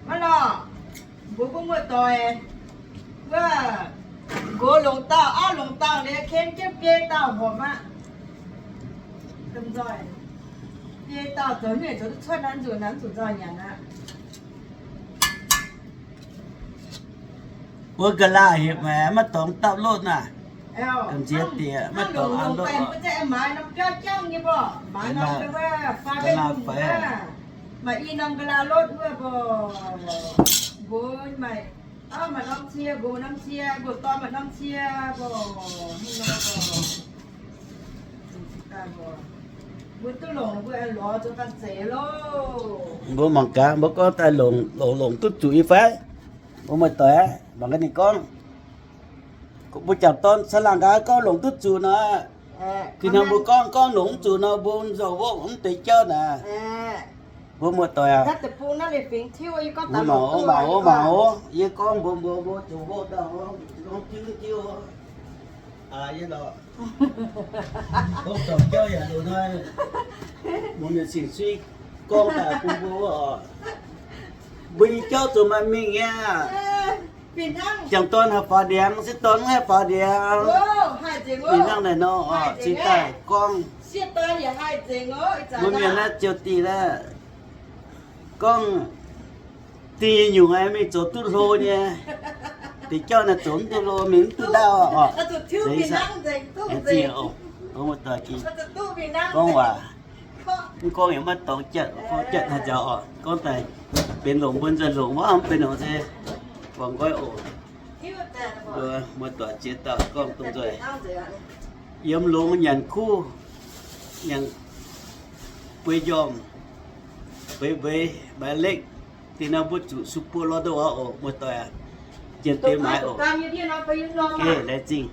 Maiv lorqc, mbuo mbuo muoz-doic, wuov, nqox longc dauh, auv longc dauh liuz, ken jienv biei dauh horpc aqv. Biei dauh zoux nyungc zoux duqv cuotv naaiv nzunc, naaiv nzunc nzoih nyanc aqv. Wuov ga'laqc hepc maah, maiv dorngx dapv lotv naah. Gamh nziex dieqc maiv dorngx an lotv. Maaih i norm ga'laqc lotv wuov, mbuo, mbuo maaih, maaih norm cie, mbuo norm cie, mbuo dorn maaih norm cie, mbuo, mbuo duqv longc, mbuo lorz zoux ganh zeiz loh. Mbuo mangc gaax, mbuo gorngv daaih longc, longc, longc duqv zuqc nyei fai? Mbuo muoz-doic aqv, mangc gaax ninh gorngv, mbuo jangc dorn caangh laangh gaax gorngv longc duqv zuqc nor, ga'naaiv mbuo gorngv, gorngv longc mv zuqc nor, mbuo nzauh woqv mv deix jauv naaic. Mbuo muoz-doic aac, mbuo mangc oc, mangc oc, mangc oc. Yie gorngv mbuo, mbuo, mbuo zoux woqv daaih, gorngv diuv diuv, yie lorqc. Gorngv dorngc jauv yaac loz hnoi, mbuo mienh cing-suiv gorngv daaih bun mbuo wuov oc. Mbuo nyei jauv zoux maaih mingh nyei aqv. Jangc dorn haih faaux ndiangx, sieqv dorn mv haih faaux ndiangx. Ninh hnangv naaic nor oc, cingx daaih gorngv. Mbuo mienh naaiv ziouc dingc naaiv gorngv, dingh nyei nyungc aeqv, mingh zoux duqv hlo nyei. Deix jauv naaiv zoux mv duqv hlo, mingh mv duqv ndaauv oc. Gorngv waac, mv gorngv yaac maiv dorngx jatv, gorngv jatv haaix nzauc oc. Gorngv daaih benx longc mbuo nzuonx longc wuov, mv benx longc se guangc nqoi oc. Mbuo muoz-doic ziex dauh gorngv dongh nzoih yiem longx nyanc kuv, nyanc bueix njormh, bueix mbeix, maaiz lekv. Dingh nor mbuo zuqc Super Lotto oc, muoz-doic aac. Jiex deix maaiz oc. Laengz zingh.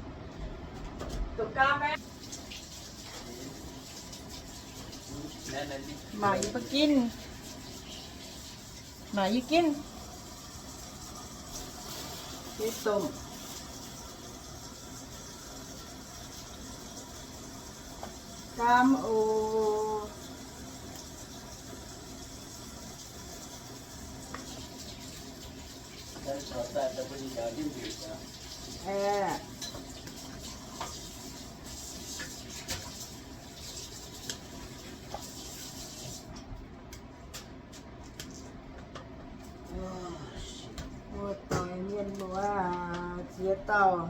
Mangc yie mbuo ginv. Mangc yie ginv. Yie domh gaam oc. Muoz-doic mienh muoz ziex dauh.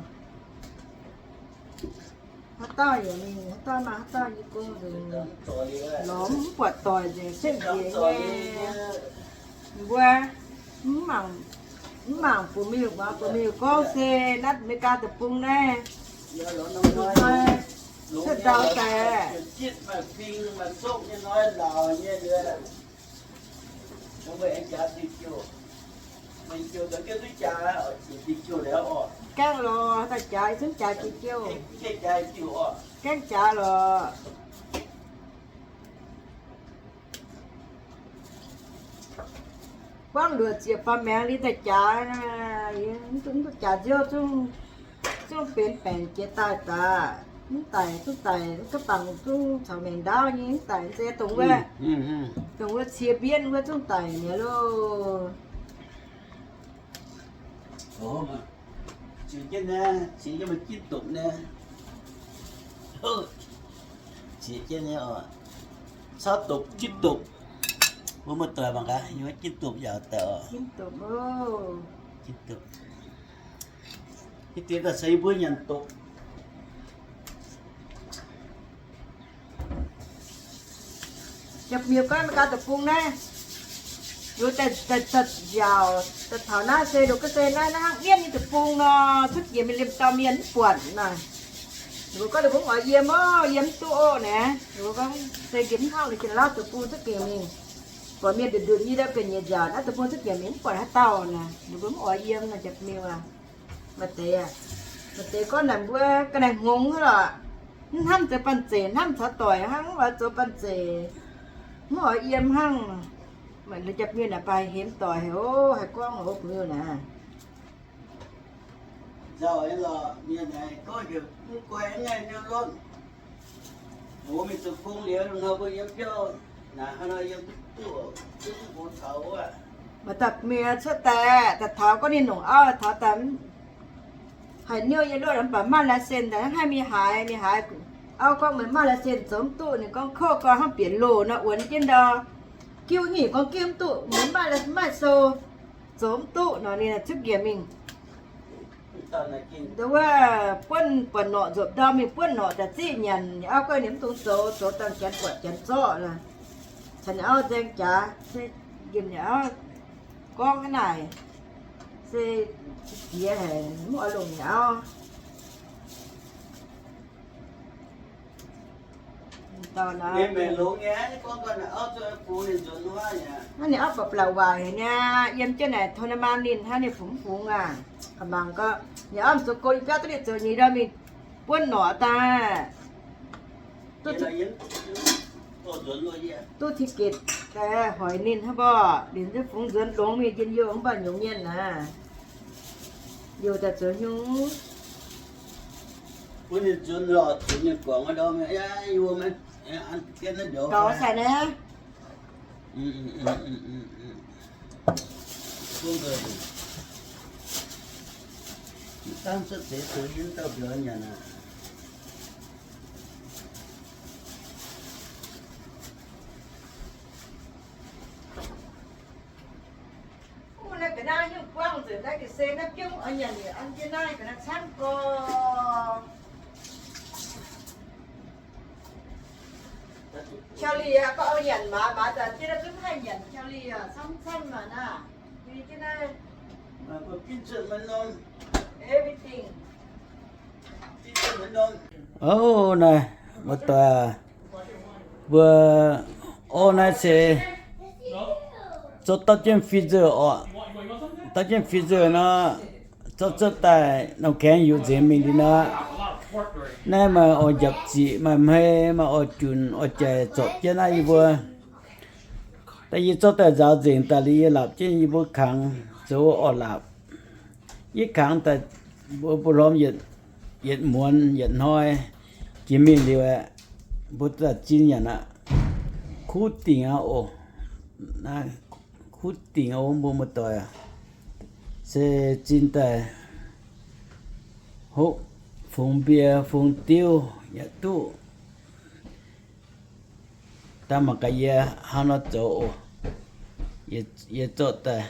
Haaix dauh yaac mingh, haaix dauh maaih haaix dauh nyei gong nzengc. Lorz mv buatc doic nzengc, siepv njiec nyei. Mbuo mv mangc, mv mangc bun miuc, mbuo bun miuc gorngv se naaiv America deic-bung naaiv, cuotv ndau daaih. Gaengh lorqc, daaih jaax, zunv jaax jiex jiouh. Gaengh jaax lorqc. Buangv luoqc ziepc faam maengx liuz daaih jaax, mv duqv jaax nziouv zungv benx baengc jiex daaih daaih. Mv daic zungv daic, ga'bangc zungv caux maengc ndaauv nyei mv daic, se dongh wuov, dongh wuov cie mbienv wuov zungv daic mi'aqv loh. Ziex jienv naaiv, ziex jienv maaih ginv dopc naaiv. Ziex jienv naaiv oc. Cauv dopc, ginv dopc. Mbuo muoz-doic mangc gaax, yie mbuo ginv dopc yaac daaih oc. Ginv dopc. Yie diex daaih caux yie mbuo nyanc dopc. Jaa-miuh gorngv America deic-bung naaiv, nduov daaih nziaauc daaih taux naaiv se nduov ga'sie naaiv, naaiv hnangv mienv nyei deic-bung nor, cuotv jiex mingh liemh dauh mienh mv buatc naaic. Nduov gorngv ninh mbuo mv oix yiem oc, yiem mv duqv oc naaic. Nduov gorngv se nqemh mv hnangv ninh jiex Laauv deic-bung cuotv jiex mingh, buatc mienh nduqc nduqc nyei, daaih benx nyei nziaauc naaiv deic-bung cuotv jiex mingh mv buatc haaix dauh naaic. Nduov mbuo mv oix yiem naaic, jaa-miuh aac. Maaih deix aac, maaih deix gorngv naaic mbuo ga'naaiv hngongx lorqc, mv hnamv zoux banh zeic, hnamv caux doic hnangv, mv oix zoux banh zeic, mv oix yiem hnangv. Maaih jaa-miuh naaic baaih hemx doic haic oc, haih gorngv oc, bun miuh naaic. Nzauh lorqc, mienh naaic gorngv heuc mv guai mv ngaih miuv lotv. Mbuo mingh zoux gong liuz, nor mbuo yiem biauv Maaih dauh mienh cuotv daaih, daaih taux gorngv ninh longc auv taux daaih, haiz niouv nyei luoqv mv baac maaih license daaih, hnangv mingh haaix, mingh haaix auv gorngv meih maaih license zoux mv duqv. Ninh gorngv kouv gorn hnangv bieqc loh nor, wuonx jienv ndau, giuv nyei gorngv giuv mv duqv, meih maaih, maaih sou zoux mv duqv nor, ninh cuotv njiec mingh. Nduov wuov buonv buatc norqc nzuopc ndau mingh buonv norqc daaih ziqv nyanc, ninh auv gorngv ninh mv dungx zoux, zoux dangh janx buatc janx zorqv lorqc. Caux ninh auv nzaeng jaax se nqemh ninh auv gorngv hnangv naaic, se jiex haic, mv oix longc ninh auv. Hnangv ninh auv ba'lauc waaic haic niaa, yiem jienv naaic taux naaiv maanh ninh hnangv ninh fungx mv fungx aac. Mangc gaax, ninh auv zoux gong yie biauv duqv ninh zoux nyei ndau mingh buonv norqc daaih. Duqv ticket daaih hoic ninh hnangv mborqv, ninh fungx nzuonx longx mingh njien-youh mv baac nyungc mienh aac. Youh daaih zoux nyungc. Gaux sai naaiv. Naaiv ga'naaiv nyungc buangv nzengc naaiv ga'sie naaiv biouv oix nyanc liuz an jienv naaiv ga'naaiv camv gorx. Kali aqv, gorngv oix nyanc maaz, maaz daaih jienv naaiv zungv haih nyanc kali aqv, camv camv maah naaiv. Jienv naaiv everything. Ov, naaiv muoz-doic, mbuo orv naaiv se zorqv dauh jienv freezer oc. Dauh jienv freezer nor, zorqv cuotv daaih norm kaengx yungz nzengc mingh liuz nor, naaiv maaih oix njapc ziqc, maaih hmei, maaih oix junc, oix jaic zorpc jienv naaiv yie mbuo. Daaih yie zorqv daaih nzaaux nzengc daaih liuz yie laapc jienv yie mbuo kangx zoux orv laapc. Yie kangx daaih mbuo mbuo lorm yietc muonz yietc hnoi jiex mingh liuz aeqv, mbuo daaih zinh nyanc aqv. Kuv dingc aqv oc. Kuv dingc oc mbuo muoz-doic. Se zinh daaih hopv fungx mbie fungx diuv yaac duqv. Daaih mangc gaax yie hnangv nor zoux oc. Yie zorqv daaih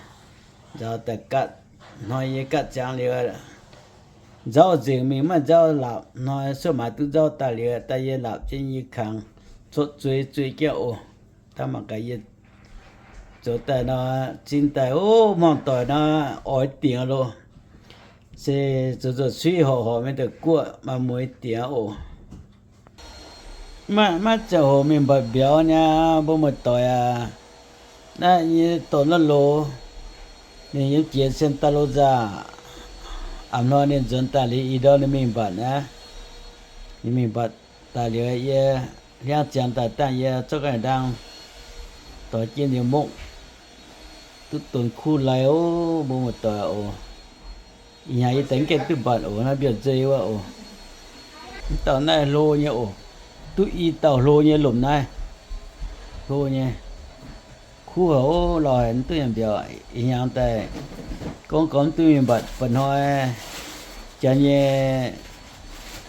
nzaaux daaih gatv, hnoi yie gatv ziangx liuz, nzauv nzengc mingh maiv nzauv laapc, hnoi suov maaiz duqv nzauv daaih liuz, daaih yie laapc jienv yie kangx cuotv zuiz zuiz jienv oc. Daaih mangc gaax yie zoux daaih nor, zinh daaih, o, hmuangx doic nor, oix dingc loh. Se zoux zoux suiv horpc horpc mingh daaih guoqv maaih mueiz dingc oc. Maiv, maiv ziangh hoc mingh mbatc mbiauz niaa, mbuo muoz-doic aac. Naaiv yie dorh naaiv loz, ninh yiem jiex Santa Rosa. A'hnoi ninh nzuonx daaih liuz ih ndorm ninh mingh mbatc naaiv. Ninh mingh mbatc daaih liuz yie hliangv ziangx daaih dangh yie zorqv ga'naaiv ndaang doix jienv ninh mokv duqv donx kuv lai oc, mbuo muoz-doic oc. Ih hnyangx yie daaih mv gaengh duqv mbatc oc, naaiv mbiauz-nzei wuov oc. Mv dauh naaiv hlo nyei oc. Duqv i dauh hlo nyei lomc naaiv. Hlo nyei. Kuv haic oc, lauh haic mv duqv nyanc mbiauz. Ih hnyangx daaih gorngv gorngv mv duqv mingh mbatc ba'hnoi janx nyei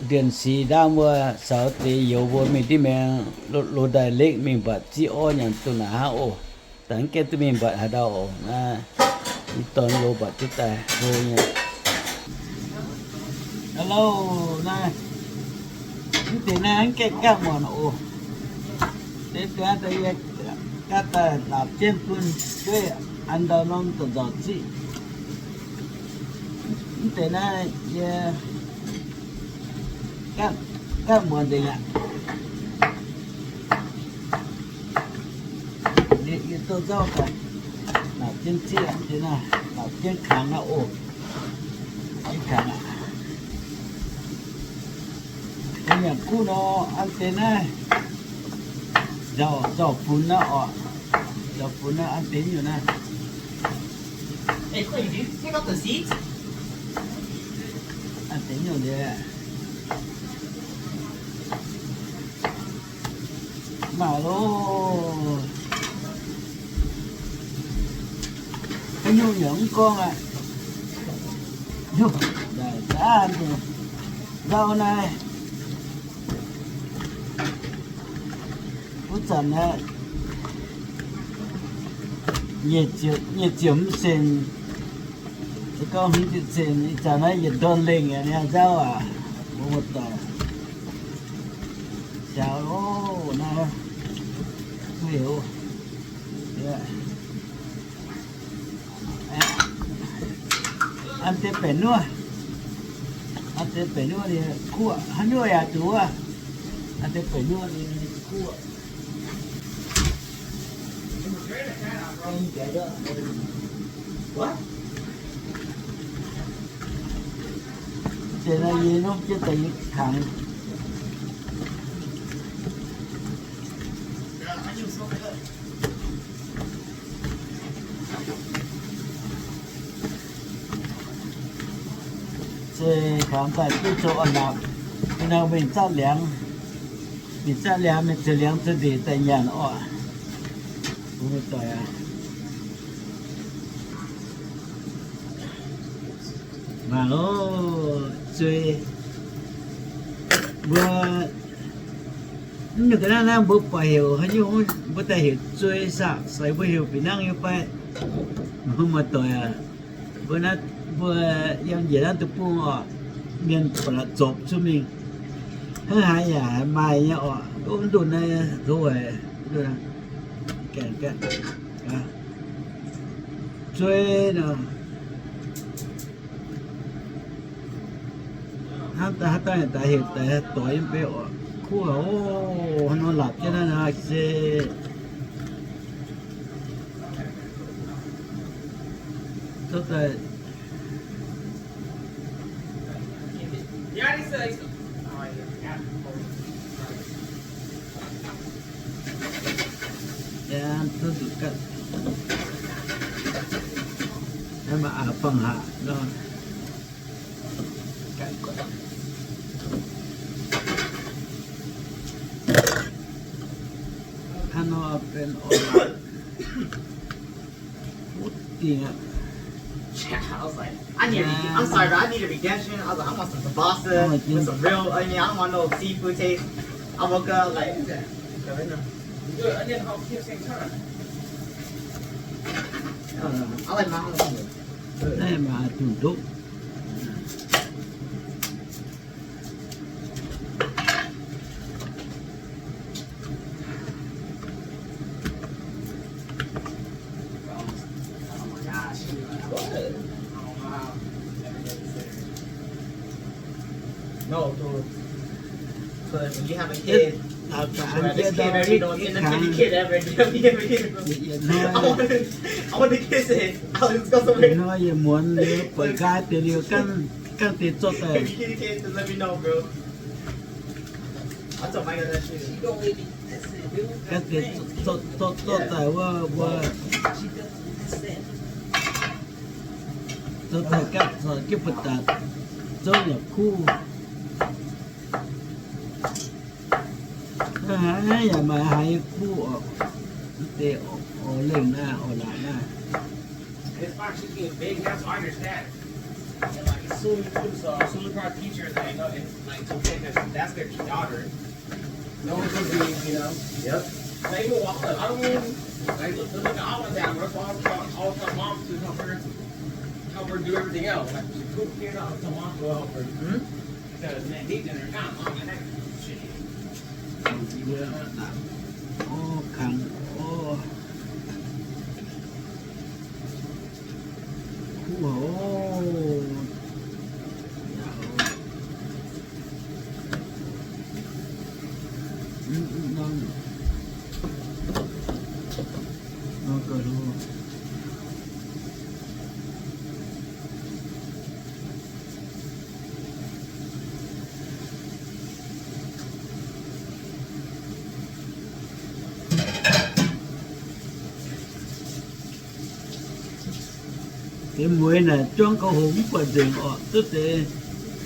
ndienh si ndaamv wuov, saux deix youz mbuo mingh div maengx lo ndaaih lekv mingh mbatc ziqv orv nyanc duqv naaic hnangv oc. Daaih mv gaengh duqv mingh mbatc haaix ndau oc. Naaiv ih dorn lo mbatc duqv daaih hlo nyei. Hello, naaiv mv deix naaiv mv gaengh gaatv muonc oc. Deix deix daaih yie gaatv daaih laapc jienv bun jueiv an ndau norm da'nzauc ziqv. Mv deix naaiv yie gaatv, gaatv muonc nzengc aqv. Yie, yie douz nzauv daaih laapc jienv ziqv aqv, laapc jienv kangx aqv oc. Jienv kangx aqv. Mbuo nyanc kuv nor, an deix naaiv nzauc, nzauc funx naaiv oc. Nzauc funx naaiv an deix nyungc naaiv. An deix nyungc liuz. Maaih loh. Haaix nyungc yaac mv gorngv aqv. Nyungc daaih daaih nzauh naaiv. Wuov zanc naaiv, nyic ziepc mv cent, se gorngv hmz ziepc cent, ih zanc naaiv yietc ndorn lengh aqv, ninh nzauh aac, mbuo muoz-doic. Siaaux loh naaiv, mv heuc. An deix baeqc nuov, an deix baeqc nuov ninh kuv, haaix nyungc yaac duqv. An deix baeqc nuov ninh kuv. Deix naaiv yie nopv jienv daaih yie kangx. Se kangx daaih duqv zoux orn-laapc, mingh nor mingh zatv liangx, mingh zatv liangx, mingh zoux liangx zoux ndeic daaih nyanc orqc. Mbuo muoz-doic aac. Mangc loh, zuei. Mbuo mv nyungc ga'naaiv naaiv mbuo buatc heuc haaix nyungc, mbuo daaih heuc zuei saah, sai mbuo heuc fih hnangv nyei fai? Mbuo muoz-doic aac, mbuo naaiv, mbuo yiem njiec naaiv deic-bung orqc, mienh ba'laqc zorpc cuotv mingh, hnangv haaix yaac maaih nyei orqc. Mv ndutc naaiv zoux weic zuei nor. Hnangv daaih, hnangv daaih, daaih heuc daaih doix yiem beiv oc. Kuv oc, nor laapc jienv naaiv nor se zorqv daaih. Aa, duqv zuqc gaatv. Naaiv maaih aav fangx haac nor. Hnangv nor benx oc. Wuov dingc aqv. Yeah, I was like, I need a, I'm sorry, bro. I need a redemption. I was like, I want some kielbasa with some real onion. I don't want no seafood taste. I woke up like, I like my own food. Naaiv maaih dunh ndoqv. No, dude. Because when you have a kid, you have this kid every day, you don't see the kid ever. I want the, I want the kid say, Alex, go somewhere. Hnoi yie muonz liuz buatc nqaai deix liuz ganh, ganh deix zorqv daaih. If you get a kid, just let me know, bro. I'll tell Micah that shit. Ganh deix zorqv, zorqv, zorqv daaih wuov, wuov. Zorqv daaih gapv corc jienv buatc daaih zouv yaac kuv. Naaiv haaix yaac maaih haaix nyei kuv oc. Mv deix orv lengh naaiv, orv laatc naaiv. It's fine, she's getting big now, so I understand. And, like, soon, soon, so soon, our teacher, like, you know, it's, like, it's okay 'cause that's their daughter. No one's gonna be, you know. Yep. Like, even walk, like, I don't even, like, look, look at Alma down, bro. So I was telling, I was telling mom to help her, help her do everything else. Like, she cook here, I'll tell mom to help her. Because, man, he's in her time, mom, and that shit. Orv, kangx, orv. Kuv haic oc. Yaac, mv, mv, norm, norm ga'hlo. Deix mueiz naaic juangv gauh hoc mv buatc nzengc orqc. Duqv deix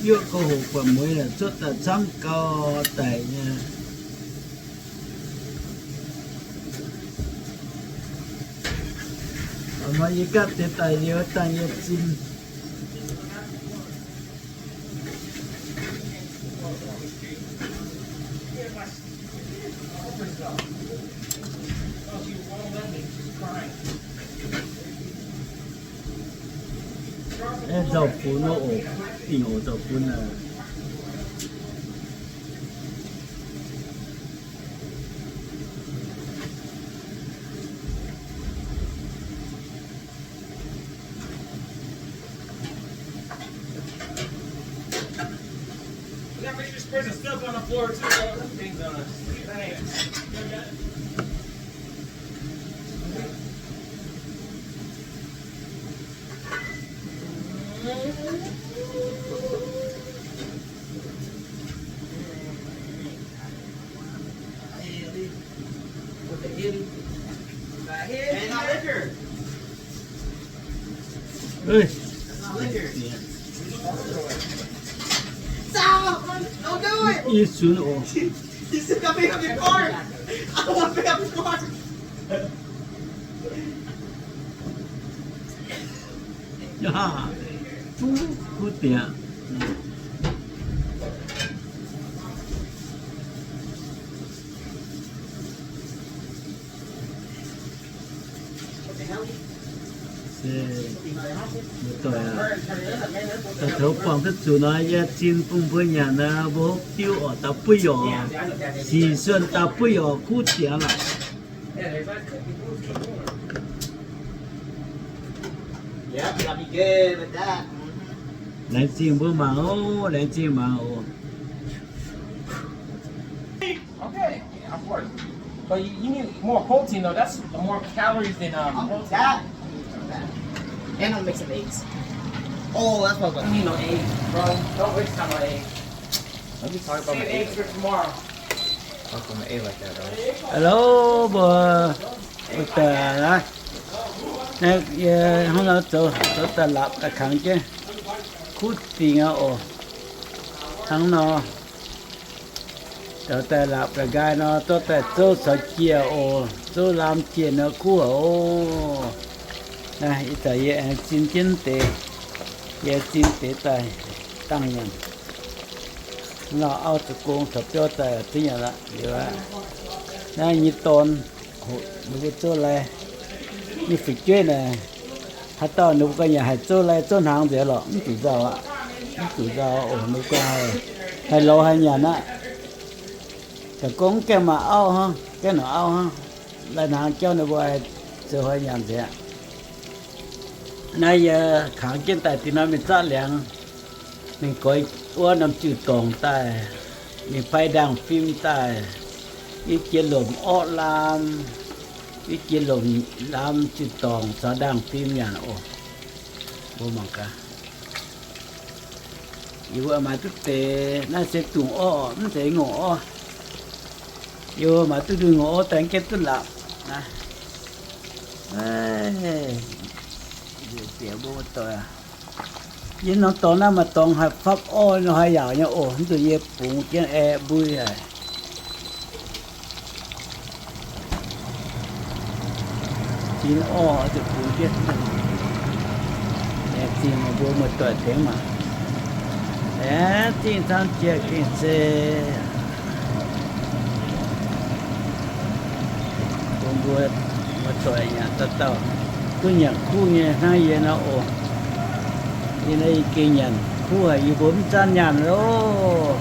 yuoqv gauh hoc buatc mueiz naaic cuotv daaih camv gau daic nyei. Nor yie gapv deix daaih liuz dangh yie zinh. Aeqv, nzauh funx oc, dingc oc, nzauh funx aac. You gotta make sure you spread the stuff on the floor too, bro. Things on us. Thanks. Hey, not liquor. Hey. That's not liquor. Stop! Don't do it! Yie sunx oc. You still got me on your card. I don't want to pick up your card. Yaac, kuv, kuv diex. Se, muoz-doic aac, daaih taux buangh duqv zuqc nor, yie zinh bun mbuo nyanc nor, mbuo hopv diuv oc, daux buov yorc, sic suonh daux buov yorc kuv diex lorqc. Laengz zingh mbuo mangc oc, laengz zingh mangc oc. Okay, yeah, of course. But you, you need more protein though. That's more calories than um, protein. That. And I'll make some eggs. Oh, that's what I was like. You need no eggs, bro. Don't waste time on eggs. Let me talk about my eggs for tomorrow. Talk about my egg like that, bro. Hello, mbuo, mbuo daaih aqv. Naaiv yie hnangv nor zoux, zoux daaih lapc daaih kangx jienv. Kuv dingc aqv oc. Hnangv nor. Zoux daaih lapc daaih nqaai nor, zorqv daaih zouv caux jiex oc. Zouv lamh jiex nor kuv oc. Naaiv ih zanc yie aengx zinh jienv deix, yie zinh deix daaih dangh nyanc. Lauh auv zoux gong caux biauv daaih zuov nyanc lorqc liuz aqv. Naaiv nyei dorn, ninh mbuo zouv lai, nyei fu'jueiv naaic, haaix dauh ninh mbuo ganh yaac haih zouv lai zouv hnaangx nzengc lorqc, mv zuqc nzauh aqv. Mv zuqc nzauh oc, ninh mbuo ganh haih louz haih nyanc aqv. Da'gong mv gaengh maaih auv hnangv, gaengh nor auv hnangv, lai-hnaangx jauv ninh mbuo haih zoux haih nyanc nzengc aqv. Naaiv yie kangx jienv daaih dinh nor mingh zatv liangx, mingh goix wuov norm jiu-dorngc daaih, mingh paaiv ndaangh fim daaih, yie jiex lomc orqv lamh, yie jiex lomc lamh jiu-dorngc caux ndaangh fim nyanc oc. Mbuo mangc gaax. Yie mbuo maaiz duqv deix naaiv se dungz orv, mv zeiz ngongh orv. Yie mbuo maaiz duqv dungz ngongh orv daaih mv gaengh duqv lapc. Yie norm dorngx naaiv maaih dorngx haih fapv orv nor haih yaauc nyei oc. Mv zuqc yie bungx jienv aeqv, mbui haic. Zinh orv zuqc bungx jienv. Laengz zingh meih mbuo muoz-doic tengx maah. Laengz zingh camv jiex gengh se bun mbuo muoz-doic nyanc dauh dauh duqv nyanc kuv nyei hnangv yie nor oc. Yie naaiv yie gengh nyanc kuv haic, yie mbuo mv zanc nyanc loh.